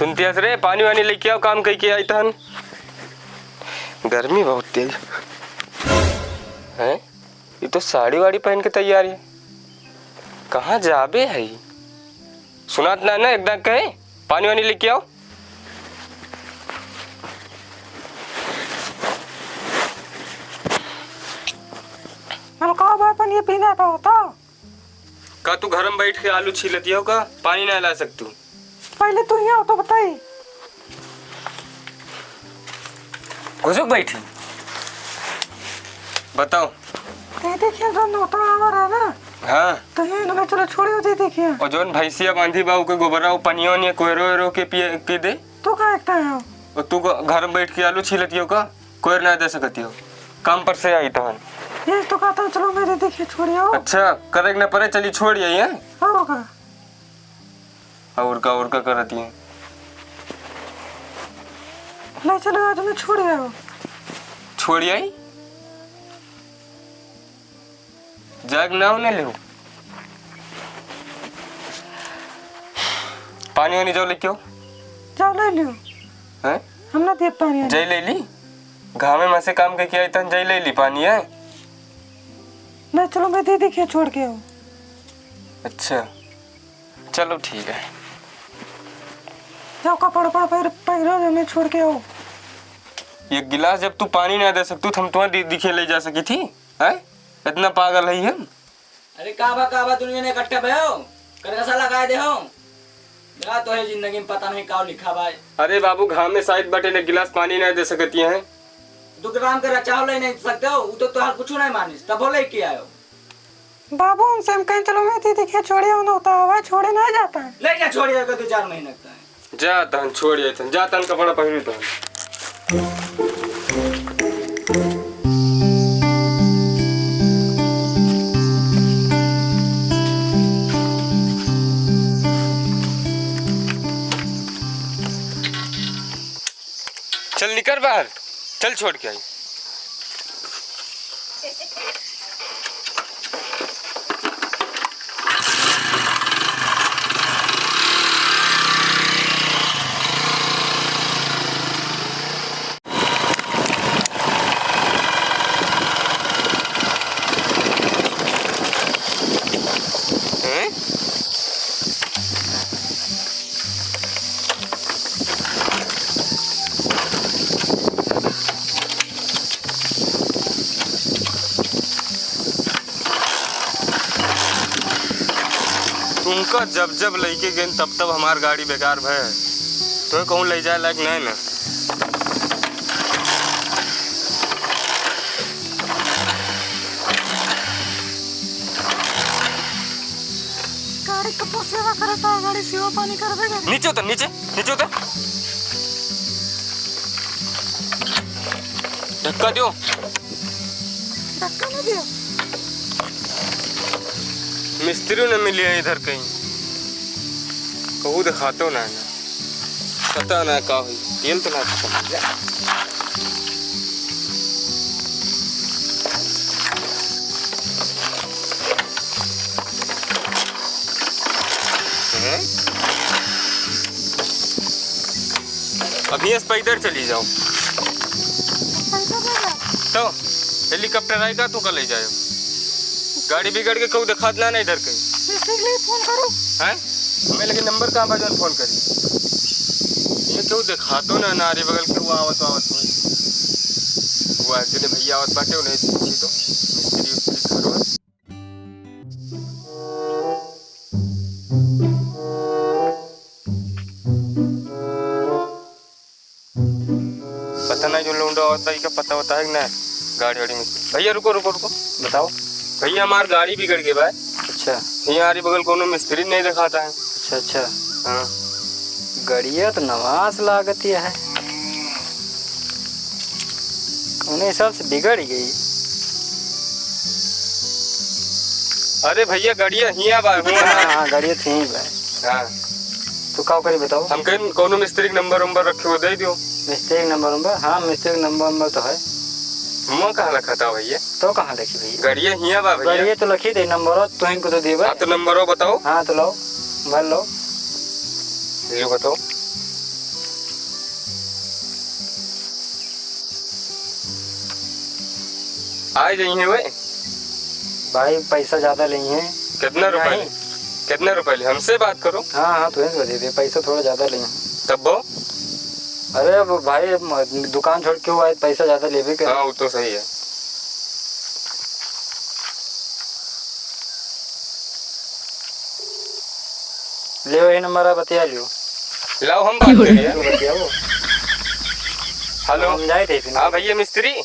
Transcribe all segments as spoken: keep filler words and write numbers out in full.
सुनती हस रे, पानी वानी लेके आओ, काम कई के आई तहन। गर्मी बहुत तेज है। ये तो साड़ी वाड़ी पहन के तैयार है। कहाँ जाबे है? सुनात ना ना, एकदम कहे, पानी वानी लेके आओ। हम का बा, अपन ये पीना था होता? का तू घर में बैठ के आलू छीलती हो का? पानी ना ला सकतू? पहले तू ही आओ तो बताई। घुसुक बैठी। बताओ। दीदी के जो नोता आवा रहा ना। हाँ। तो ये इनमें चलो छोड़ियो दीदी के। और जोन भैंसिया बांधी बा, ओके गोबरा, वो पनिया वनिया कोयरो वेरो के पिए के दे। तू का एकता है? और तू को घर में बैठ के आलू छीलती हो का? कोयर ना दे सकती हो। काम पर से आई तहन। ये तो कहता हूँ, चलो मेरे देखिए छोड़ियो। अच्छा, करे के ना पड़े, चली छोड़ आई है। और का? और का, और का करती है? नहीं चलो, आज मैं छोड़ आओ। छोड़ आई? जाग ना होने ले। पानी वानी जाओ लेके आओ। जाओ ले लियो। हैं? हम ना दे पानी वानी। जाई ले ली। घामे में से काम करके आई तहन जाई ले ली पानी है। नहीं चलो, मैं दीदी के छोड़ के आऊँ। अच्छा। चलो ठीक है। जाओ कपड़ा उपड़ा पहर, पहरो, हमें छोड़ के आओ। एक गिलास जब तू पानी ना दे सकतू, तो हम तुम्हारे दीदी के ले जा सकी थी, हैं? इतना पागल है हम? अरे का बा, का बा, दुनिया ने इकट्ठा भयो, करकसा लगाए दे हो। मेरा तो है जिंदगी में पता नहीं का लिखा बा। अरे बाबू, घाम में साइत बाटे, एक गिलास पानी ना दे सकती हैं। तू राम के रचाव ले नहीं सकते हो, वो तो तुहार कुछ नहीं मानिस, तब बोले के आयो। बाबू, उनसे हम कहें, "चलो, मैं दीदी के छोड़े हो ना, तो वह छोड़े ना जाता है।" ले जा, छोड़े हो, दो चार महीने तक है। जा तहन, छोड़ जाए तहन, जा तहन, कपड़ा पहन तहन। चल निकर बाहर, चल छोड़ के आई। हैं? तुमका जब जब लइके गइन तब तब हमार गाड़ी बेकार भय। तो कहूँ ले जाए लायक नहीं ना। गाड़ी कब सेवा करता है, गाड़ी सेवा पानी कर देगा। नीचे उतर, नीचे। नीचे उतर। धक्का दियो। धक्का ना दियो। मिस्त्री न मिली है इधर कहीं। कहू देखातो ना है ना। पता ना का हुई। तेल तो ना खत्म हो गया। हैं? अभी यस पैदल चली जाओ। पैदल ना जाओ। तो हेलीकॉप्टर आएगा तो का ले जाओ। गाड़ी बिगड़ के कहू देखात ना, ना इधर कहीं। मिस्त्री के लिए फोन करो। हैं? हमें लेकिन नंबर कहाँ बा जौन फोन करी? ये कहू देखातो ना, नारी बगल के वो आवत आवत हो। वो actually भैया आवत बाटे, उन्हें पूछी तो मिस्त्री उस्त्री घर वर। पता नहीं जो लौंडा होता है, इका पता होता है कि ना गाड़ी वाड़ी में। भैया रुको, रुको, रुको। बताओ। भैया हमार गाड़ी बिगड़ गई बा। अच्छा। यहाँ आरी बगल कोनो मिस्त्री नहीं दिखाता है। अच्छा, अच्छा। हाँ। गड़िया तो नवास लागत है। कौने हिसाब से बिगड़ गई? अरे भैया, गड़िया हिया बा, हुआ हाँ, है। हाँ, गड़िया तो यहीं बा। हाँ। तो का करी बताओ? हम कहीं कोनो मिस्त्री के नंबर उम्बर रखे हो, दे दियो। मिस्त्री के नंबर उम्बर? हाँ, मिस्त्री के नंबर उम्बर तो है। मुँह कहाँ रखा था भैया? तो कहाँ रखी भैया? गड़िया हिया बा भैया। गड़िया तो रखी दे, नंबर तुहीं को तो देबे। हाँ, तो नंबर बताओ। हाँ, तो लाओ, भर लो। ये बताओ। आइ जइहैं वे। भाई, पैसा ज्यादा लेइहैं। कितना रुपया नहीं। ले? कितना रुपया ले? हमसे बात करो। हाँ, हाँ, तुहीं से दे दे, पैसा थोड़ा ज्यादा लेइहैं। तब वो? अरे, अब भाई, म-, दुकान छोड़ के हुआ है, पैसा ज्यादा लेबे करे। हाँ, वो तो सही है। लेव, यही नंबर है, बतिया लियो। लाओ, हम बात करिए। तो बतियाओ। हेलो। हम जाए थे फिर। हाँ भैया मिस्त्री।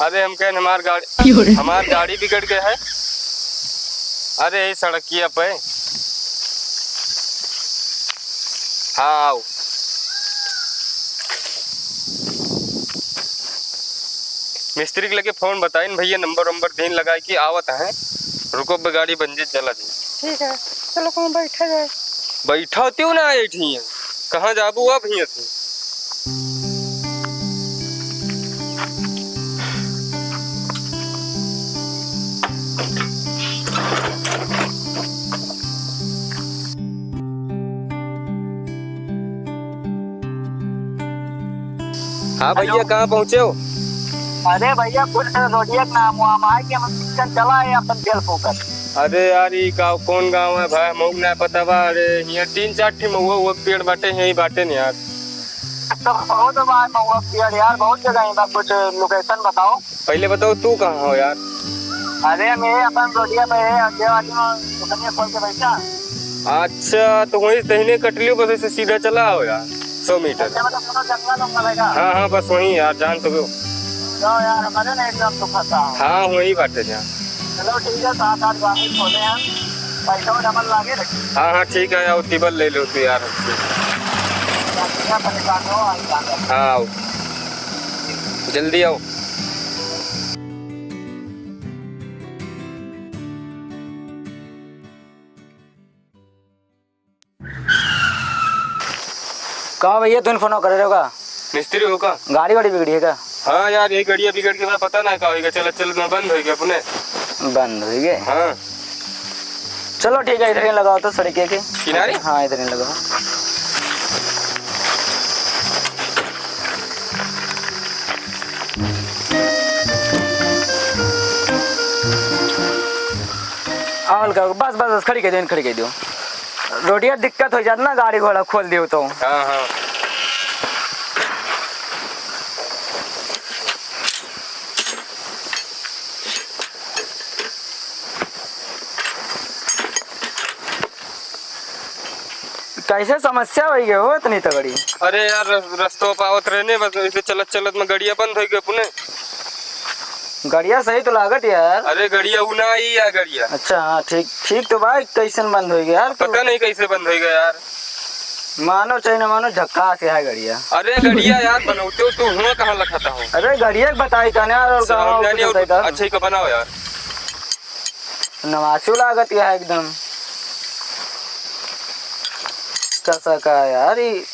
अरे हम कहेन हमार गाड़ी, क्यों रे? हमार गाड़ी बिगड़ गया है। अरे यही सड़किया पे। हाँ आओ। मिस्त्री के लगे फोन बताइन भैया, नंबर वंबर दीन लगाए कि आवत हैं। रुको बे, गाड़ी बन जे, चला जी। ठीक है, चलो कहूँ बैठा जाए। बैठा होती हूँ ना, ऐठी है। कहाँ जाबू अब हियाँ से? हाँ भैया, हेलो। कहाँ पहुँचे हो? अरे भैया, कुछ रोडिया के नाम हुआ, हम आए कि हम चला है अपन तेल फूकत। अरे यार, ई का, कौन गाँव है भाई? हमहू के ना पता बा। अरे, हियाँ तीन चार ठे महुआ, हुआ पेड़ बाटे, यहीं बाटे न यार। तो बहुत बा महुआ पेड़ यार, बहुत जगह ही बा। कुछ location बताओ। पहले बताओ, तू कहाँ हो यार? अरे, हम ये अपन रोडिया पे है, अड्डे वाली में दुकानिया खोल के बैठा। अच्छा, तो वहीं दहिने कट लियो, बस ऐसे सीधा चला आओ यार, सौ मीटर। अच्छा, मतलब, पूरा जंगल वंगल है का? हाँ, हाँ, बस वहीं यार, जान तो गयो। जाओ यार, हमारे ना एकदम तो फंसा हूँ। हाँ, वहीं बाटे जा। चलो, ठीक है, सात आठ गाड़ी खोले हैं, पैसा डबल लागे रखिए। हाँ, हाँ, ठीक है, आओ, टेबल ले लो तू यार हमसे। क्या परेशान हो, आई बात है। हाँ, आओ, जल्दी आओ। का भैया, तुम फोन करे रहो का? मिस्त्री हो का? गाड़ी वाड़ी बिगड़ी है का? हाँ यार, यही गड़िया बिगड़ के, मैं पता ना का होइगा, चलत चलत में बंद होइगा अपने। बंद होइगे? हाँ। चलो ठीक है, इधर ही लगाओ तो सड़क के किनारे? हाँ, इधर ही लगाओ। और का, बस, बस, बस, खड़ी कर दो, खड़ी कर दो। रोडिया दिक्कत हो जात ना, गाड़ी घोड़ा खोल दियो तो। हाँ, हाँ। कैसे समस्या होइगे हो इतनी तगड़ी? अरे यार, रस-, रस्तो पावत रहने, बस ऐसे चलत चलत में गड़िया बंद होइगे अपने। गड़िया सही तो लागत यार। अरे गड़िया उ ना आई यार, गड़िया। अच्छा, हाँ, ठीक, ठीक तो भाई, कैसन बंद होइगे यार? पता नहीं कैसे बंद होइगे यार। मानो चाहे ना मानो, झक्कास है गड़िया। अरे गड़िया यार, बनौते हो तो हुआ कहाँ लखता हो? अरे गड़िया के बताई तने यार, और अच्छा, कहाँ हम जाने बताई और था? अच्छा ही का बनाओ यार। नवासो लागत है एकदम। कसा का यार ई?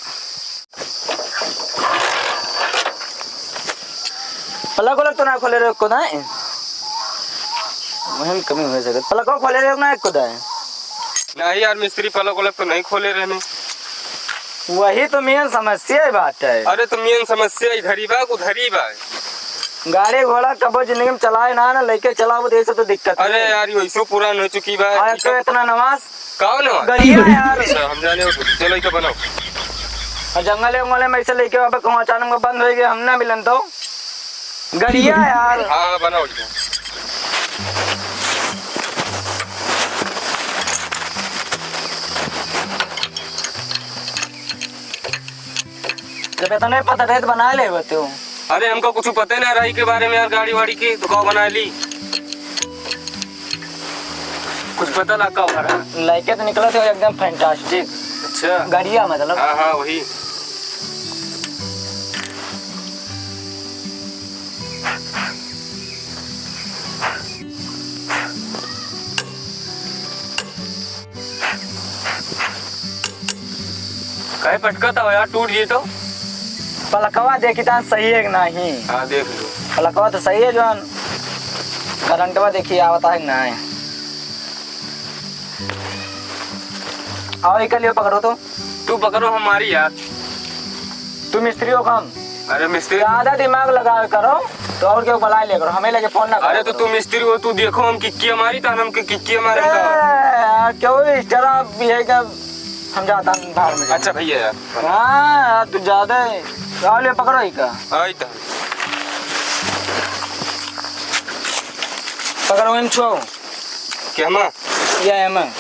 प्लग उलग तो ना खोले रहे को दाएं? वही में कमी हो सकत। प्लग खोले रहे ना एक को दाएं? नहीं यार मिस्त्री, प्लग उलग तो नहीं खोले रहने। वही तो मेन समस्या ही बात है। अरे तो मेन समस्या इधर ही बा, उधर ही बा। गाड़ी घोड़ा कबो जिंदगी में चलाए ना, ना लेके चलाओ, तो ऐसे तो दिक्कत अरे है। यार, ये ऐसो पुरान हो चुकी बा। हाँ, तो इतना नवाज। का हो नवाज? गड़िया यार। अच्छा, हम जाने हो, चलो, इके बनाओ। और जंगले उंगले में ऐसे लेके वापस कहूँ अचानक में बंद होइगे, हम ना मिलन तो। गड़िया यार। हाँ, हाँ, बनाओ, इके। जब इतना पता रहे तो बना ले तू। अरे, हमका कुछ पता ना रही के बारे में यार, गाड़ी वाड़ी के, तो का बना ली? कुछ पता ना का हो रहा। लइके तो निकला थे एकदम fantastic। अच्छा। गड़िया मतलब। हाँ, हाँ, वही। काहे पटकत हो यार, टूट जी तो। पलकवा देखी तान सही है कि नहीं? हाँ, देख लो। पलकवा तो सही है, जौन करंटवा देखी आवता है कि नहीं। आओ, इके लिए पकड़ो तो। तू पकड़ो हमारी यार। तू मिस्त्री हो कम। अरे मिस्त्री। ज्यादा दिमाग लगावे करो। तो और केहू बुलाए लेकर, हमें लगे फोन ना करो। अरे तो तू मिस्त्री हो, तू देखो हम किक्की मारी, तहन हमके किक्की मारे का। अरे यार, क्यों इस तरह भी है क्या? हम जाता हूँ बाहर में। अच्छा भैया यार। हाँ यार, तू ज्यादा है। क्या ले पकड़ो ही का? आई तो। पकड़ो इन छो। क्या हम? ये हम।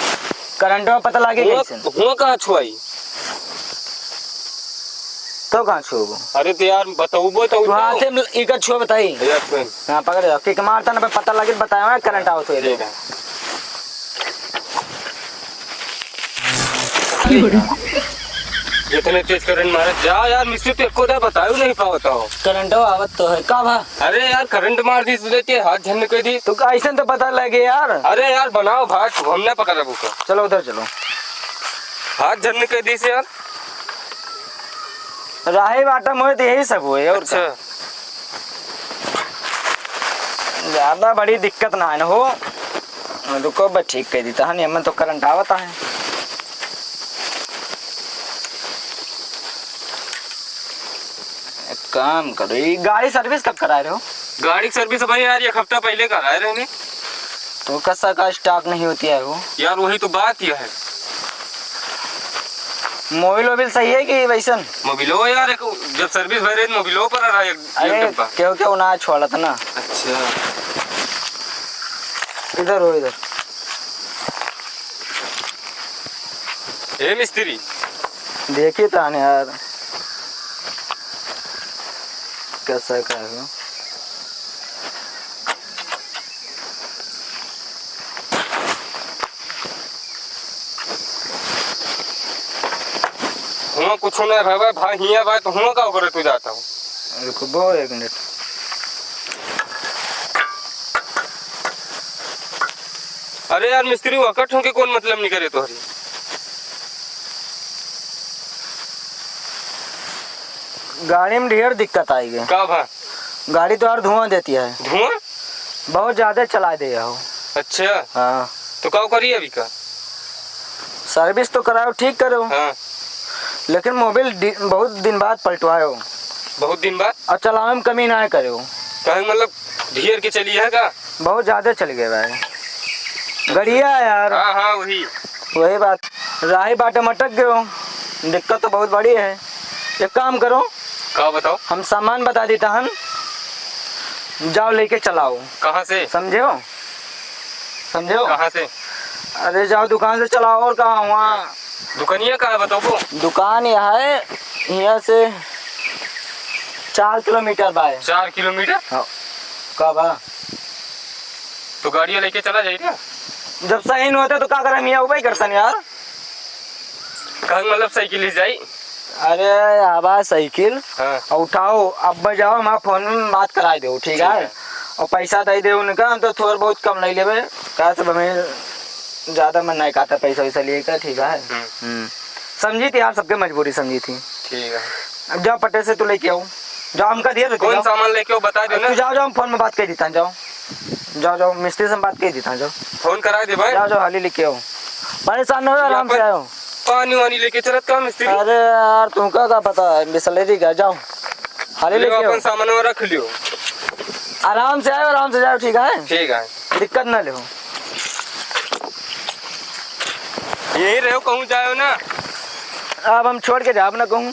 करंटवा पता लागे हुआ, कैसे? हुआ कहाँ छुआई? तो कहाँ छुओगो? अरे तो यार, बतौबो तो तू उठाओ। हाथे में इका छुओ बताई। भैया, छुए। हाँ, पकड़ लो। किक मारता ना, पता लगे, बताया, करंट आओ तो ये ठीक दो। है। इतने तेज करंट मारे, जा यार, मिस्त्री तो एको दा बतायो नहीं पावत हो। करंटवा आवत तो है, का भा? अरे यार, करंट मार दी तुझे, के हाथ झन्न के दी। तो का ऐसन तो पता लगे यार। अरे यार, बनाओ भाई, तू हम ना पकड़बू का। चलो उधर चलो। हाथ झन्न के दी से यार। राही बाटा मोए तो यही सब हुए और का। अच्छा। ज्यादा बड़ी दिक्कत ना है ना हो। रुको, बस ठीक कर देता है, एमन तो करंट आवता है। एक काम करो, ये गाड़ी सर्विस कब कराए रहे हो? गाड़ी की सर्विस भाई यार, एक हफ्ता पहले कराए रहे ने। तो कसा का स्टॉक नहीं होती है वो? यार, वही तो बात यह है। मोबिल वोबिल सही है कि वैसन? मोबिलो यार, एक जब सर्विस भरे तो मोबिलो पर आ रहा है एक, एक अरे, डब्बा। क्यों, क्यों ना छोड़त ना। अच्छा। इधर हो, इधर। ए मिस्त्री। देखिए तान यार, कैसा का है। हुआ कुछ ना रहे भाई, हिया भाई तो हुआ का ऊपर तू जाता हो। रुको बो एक मिनट। अरे यार मिस्त्री, वकट होके कौन मतलब नहीं करे तोहरी? गाड़ी में ढेर दिक्कत आई गई। का भा? गाड़ी तो यार धुआं देती है। धुआं? बहुत ज्यादा चला दे हो। अच्छा। हाँ। तो का करी अभी का? सर्विस तो कराओ, ठीक करो। हाँ। लेकिन मोबिल दि-, बहुत दिन बाद पलटवायो। बहुत दिन बाद? और चलावे में कमी ना करे हो। काहे मतलब ढेर के चली है का? बहुत ज्यादा चल गए भाई। गड़िया है यार। हाँ, हाँ, वही। वही बात। राही बाटे में अटक गए हो। दिक्कत तो बहुत बड़ी है। एक काम करो। का बताओ? हम सामान बता देता हन, जाओ लेके चलाओ। कहाँ से? समझे हो? समझे हो? कहाँ से? अरे जाओ दुकान से चलाओ, और कहाँ हुआ? दुकानिया कहाँ है बताओ? दुकान यहाँ है, यहाँ से चार किलोमीटर बाय। चार किलोमीटर? हाँ। का बा? तो गाड़िया लेके चला जाई ना। जब सही नहीं होता तो का करें, मियाँ उबे करतन यार। कहाँ मतलब साइकिल ही जाई? अरे आवा साइकिल। हाँ। और उठाओ, अब जाओ, हमारा फोन में बात कराई दो, ठीक है? ठीक है। और पैसा दे दे उनका, हम तो थोड़ा बहुत कम नहीं लेबे, कहा सब हमें ज्यादा मन नहीं कहता पैसा वैसा लिए का, ठीक है? हम्म। हम्म। समझी थी यार, सबके मजबूरी समझी थी। ठीक है। अब जाओ पट्टे से तो लेके आओ, जाओ हमका दिए तो कौन जाओ। सामान लेके आओ बता दो अब ना। तू जाओ, जाओ, हम फोन में बात कर देता हूँ, जाओ। जाओ, जाओ, मिस्त्री से हम बात कर देता हूँ, जाओ। फोन करा दे भाई। जाओ, जाओ, हाली लेके आओ। परेशान ना हो, आराम से आयो। पानी वानी लेके चलत का मिस्त्री? अरे यार, तुमका का पता है, बिसलेरी का, जाओ। हाली लियो, लेके आओ। अपन सामान रख लियो। आराम से आयो, आराम से जाओ, ठीक है? ठीक है। दिक्कत ना ले हो। यही रहो, कहूँ जाओ ना। अब हम छोड़ के जाब ना कहूँ।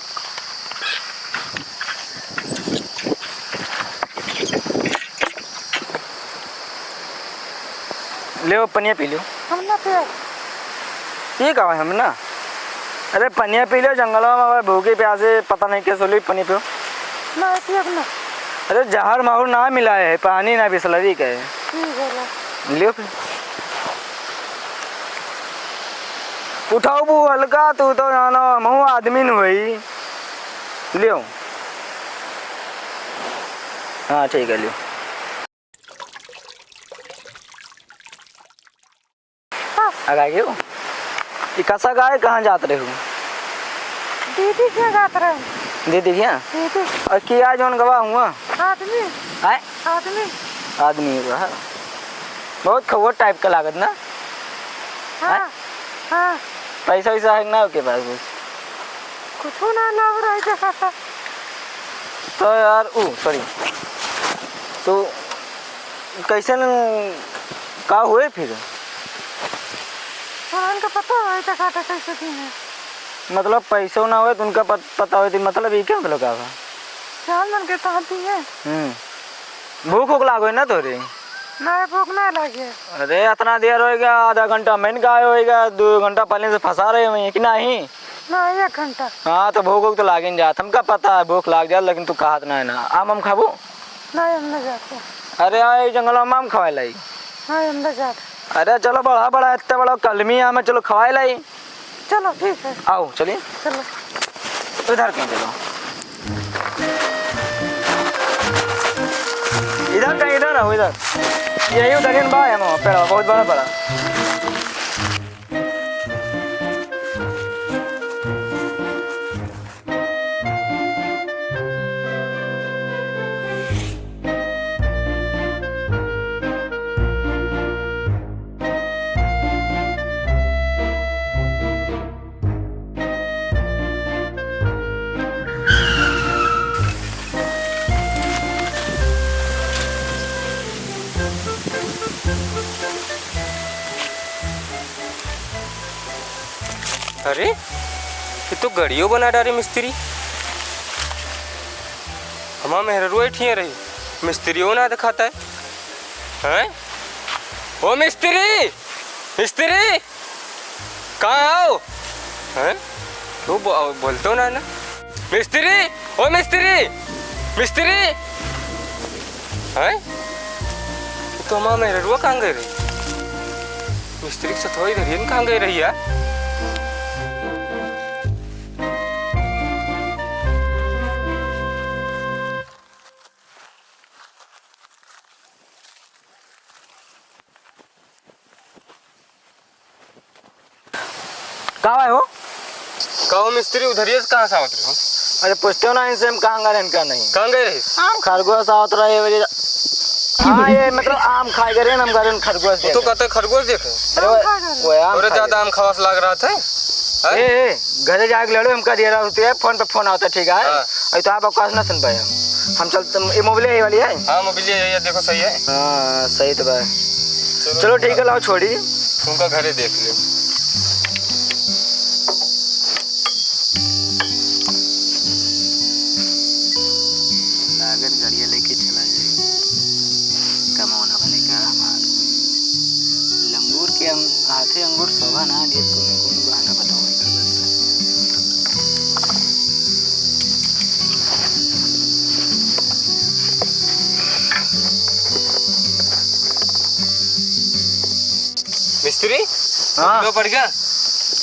लेओ, पनिया पी लेओ। हम ना पिए। ये का है, हम ना? अरे, पनिया पी लेओ, जंगलवा में भूखे प्यासे पता नहीं कैसे ली, पनिया पियो। ना, पिए ना। अरे, जहर माहुर ना मिला है, पानी ना बिसलरी का है। ठीक है, ला। लेओ फिर। उठाओ बू हल्का, तू तो जानो, हमहू आदमी न होई। लेओ। हाँ, ठीक है, लेओ। हाँ। अगा गयो। ई कसा गाय कहाँ जात रहे हो? दीदी के जात रहे। दीदी के यहाँ? दीदी। और किया जौन गवा हुआ? आदमी। आय? आदमी। आदमी हुआ है। बहुत खौर टाइप का लागत ना? हाँ, आय? हाँ। पैसा वैसा है ना ओके पास कुछ? कुछ ना, ना रही देखा था। तो यार, ऊ, सॉरी। तो कैसे न, का हुए फिर? उनका पता होए टका टका कैसे दी है। मतलब पैसो ना होए तो उनका पत-, पता होए तो मतलब ये क्या मतलब का बा? चाल मन के तहाँ दी है। हम्म। भूख उख लागो है ना तोरे? नहीं, भूख नहीं लगे। अरे इतना देर होएगा, आधा घंटा मैंने कहा होएगा, दो घंटा पहले से फंसा रहे हुए हैं कि नहीं? नहीं, एक घंटा। हाँ, तो भूख उख तो लागिन जात, हमका पता है भूख लाग जात, लेकिन तू कहत नहीं ना। आम हम खाबू? नहीं, हम नहीं जाते। अरे, आ, ई जंगल में आम खवाए लाई। नहीं, हम नहीं जाते। अरे, चलो, बड़ा, बड़ा, इतना बड़ा कलमी आम है, चलो, खवाए लाई। चलो, ठीक है। आओ, चलिए। चलो। इधर कहीं चलो। इधर कहीं, इधर आओ, इधर। यही उधर ही बा, हम पेड़ बहुत बड़ा, बड़ा। अरे, ये तो गड़ियो बना डारे मिस्त्री। हमार मेहररुआ ठिया रही, मिस्त्रियो ना दिखाता है। हैं? ओ मिस्त्री! मिस्त्री! कहाँ हो? हैं? क्यों बो-, बोलतो ना ना? मिस्त्री! ओ मिस्त्री! मिस्त्री! हैं? ये तो हमार मेहररुआ कहाँ गए रही? मिस्त्री के साथ वही धरियन कहाँ गए रही यार? का भाई हो? का हो मिस्त्री, उधरिए से कहाँ से आवत रहे हो? अरे, पूछते हो ना इनसे, हम कहाँ गए, इनका नहीं। कहाँ गए रहे? खरगोश आवत रहे, ये वजह। हाँ, ये मतलब आम खाए गए रहे, हम गए रहे खरगोश वो तो देखे। कहते खरगोश देखे। अरे, वो, वो आम अरे, खाए ज्यादा गए। आम खावा से लाग रहा था। हाँ? ए, ए, घरे जाके लड़ो, हमका दिया रहा होती है, फोन पे फोन आवता, ठीक है? हाँ। अरे, तो आप बकवास ना सुन पाए हम। हम चल, तुम, ये मोबाइल यही वाली है? हाँ, मोबाइल यही है, देखो, सही है। हाँ, सही तो बा। चलो, चलो, ठीक है, लाओ, छोड़ी। उनका घरे देख ले। लागत गाड़िया लेके चला जाए। कमाओ ना बने का हमार। लंगूर के हम हाथे अंगूर शोभा ना दिए, कोनो कोनो बहाना बताओ एकर बात। मिस्त्री, हाँ। किलो पड़ गया?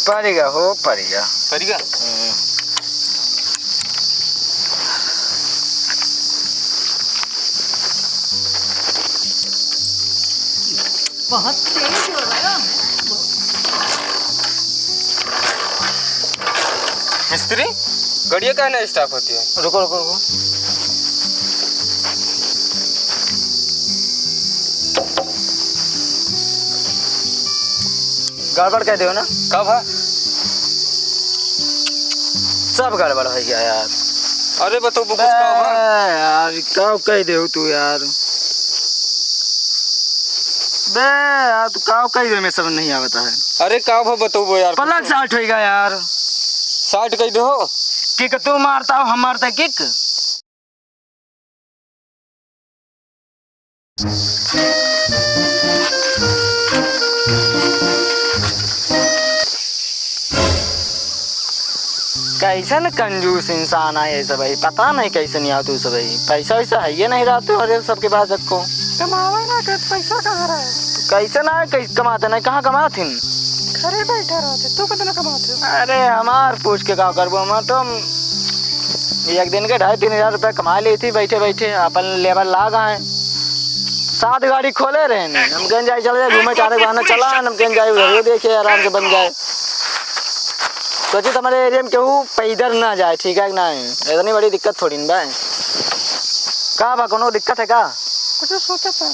पड़ गया हो, पड़ गया। पड़ गया? हम्म। बहुत तेज हो रहा है। मिस्त्री, गड़िया काहे ना start होती है? रुको, रुको, रुको। गड़बड़ कह दो ना। का भा? सब गड़बड़ हो गया यार। अरे बतऊ, कुछ का भा? बे यार, का कह दे तू यार? बे यार, तू का कह दे, मैं समझ नहीं आवता है। अरे का भा बतऊ यार? पलक साठ होइगा यार। साठ कह दे हो। Kick तू मारता हो, हम मारता kick? कैसन कंजूस इंसान आए सब, पता नहीं कैसे नहीं आवत तू सब। पैसा वैसा है ये नहीं रहते, अरे सबके पास रखो। कमावे ना के पैसा कहाँ रहे? कैसे ना, कैसे कमाते नहीं, कहाँ कमात हिन? घरे बैठा रहते, तू कितना कमाते हो? अरे हमार पूछ के का करबो, हम तो एक दिन के ढाई तीन हजार रुपया कमा लेती बैठे बैठे, अपन लेबर लाग आए। सात गाड़ी खोले रहे ने, हम कहें जाए चले जाए घूमे टहरे बहाना चला, हम कहें जाए उधर देखे आराम से बन जाए। सोची तो हमारे area में केहू पैदल ना जाए, ठीक है कि नहीं? इतनी बड़ी दिक्कत थोड़ी ना बा। का बा, कोनो दिक्कत है का? कुछ सोचत है।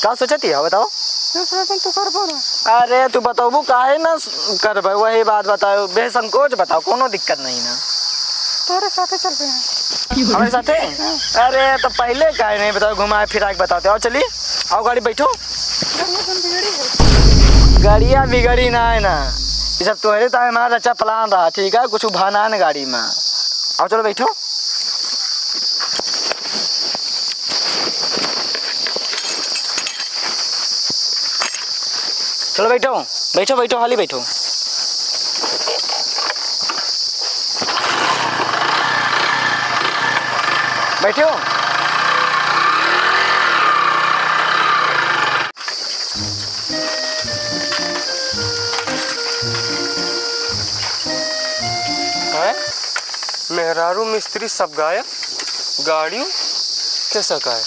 का सोचत है, बताओ? जो सोचत है, तू करबो ना। अरे, तू बताबू काहे ना करबे, वही बात बताओ, बेसंकोच बताओ, कोनो दिक्कत नहीं ना। तोरे साथे चल रहे हैं। हमारे साथे? अरे, तो पहले काहे नहीं बताओ, घुमाए फिरा के बताते। आओ, चली, आओ, गाड़ी बैठो। गाड़िया बिगड़ी ना है ना, ये सब तोहरे ताहे हमारा रचा plan रहा, ठीक है? कुछ उभाना न गाड़ी में। आओ, चलो, बैठो। चलो, बैठो, बैठो, बैठो, हाली बैठो। बैठो। हैं? मेहरारू मिस्त्री सब गायब, गाड़ियों कैसा गायब?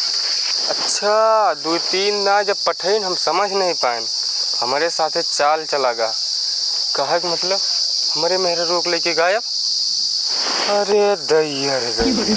अच्छा, दुइ तीन ना जब पठइन हम समझ नहीं पाएन, हमरे साथे चाल चला गा। कहे के मतलब हमरे मेहरारू के लेके गायब? अरे दैया रे दैया।